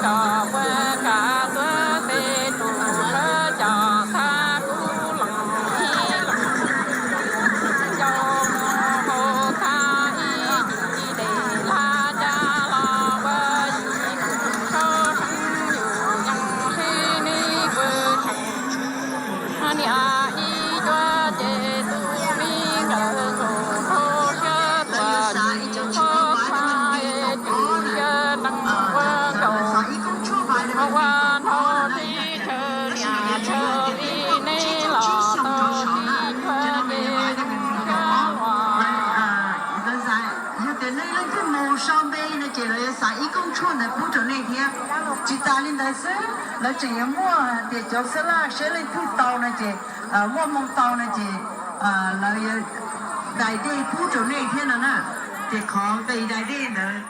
Cov puas kav tuab tes tus sawv cov thab kub loos ib loos, cov mus hauv thab ib cim dej laj caj los puas yim kuv tshauj tseeb yus yeej sib nib puas tseeb. Niam ib cuab ces tus me nkawd nkaus rau siab tuaj nim qhuav qhuav es tus yawg nees ua nkaus ua nrho tib chaws niam chaw li neb los tau tib cuab ces tus yawg los. 你们在，有点累了，就某上杯呢，姐了，撒一公升的补助那天。Tsis tas li ntawd xwb, lawv tseem yuav muaj hais tias cov xab laj seb leej twg tau no ces, muaj moo tau no ces lawv yuav dais dej pub rau nej thiab no na. Ces qhov nqis dais dej ntawd